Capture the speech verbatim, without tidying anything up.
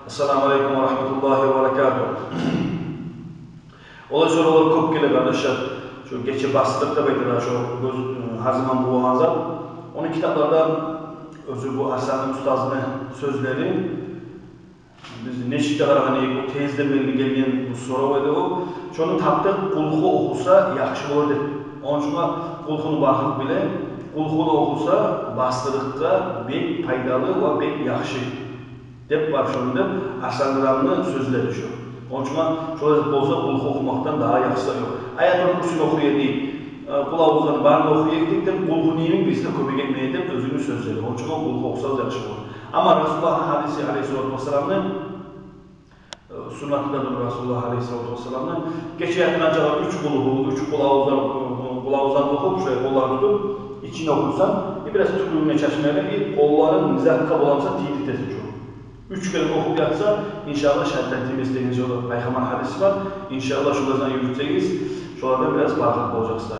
Ассаламу алейкум ва рагьматуллагьи ва баракатугь. Олай соравлар кёп геле, къардашлар. Шо гече басдырыкъ деп айталар, шо гёз, э, гьар заман болагъан зат. Ону китапларда оьзю бу Арсланны устазны сёзлери, биз нечик де къарагъан эдик, о тезден берли гелген бу сорав эди о. Шону тапдыкъ, Къулгьу охуса яхшы болар деп. Ону учун Къулгьуну барлыкъ биле, Къулгьуну охуса басдырыкъгъа бек пайдалы ва бек яхшы деп бар шону деп, Арсланны сёзлери шо. Ону учун шолай болса, Къулгьу охумакъдан дагъы яхшысы ёкъ. Аятул Курсини охуй эдик, э, Къул агъузланы барын охуй эдик деп, Къулгьуну йимик биз де кёмек этмей деп, оьзюню сёзлери. Ону учун Къулгьу охусагъыз яхшы болар. Амма Расулуллагьны гьадиси алейгьиссалату вассаламны, э, суннатында дур Расулуллагь алейгьиссалату вассаламны, гече ятгъанча уьч Къулгьу, уьч Къул агъузлар, э, Къул агъузлар охуп, шолай къолларын тутуп, ичин охуйсан, и бираз тюкрюгюнге чачмайлы, и къолларын не затгъа боламса тийдиртесен шо. Уьч керен охуп ятса, иншааллагь, шайтан тиймес деген шо Пайхаммар гьадиси бар. Иншааллагь, шолардан юрютсегиз, шолардан бираз парахат болажакъсыз.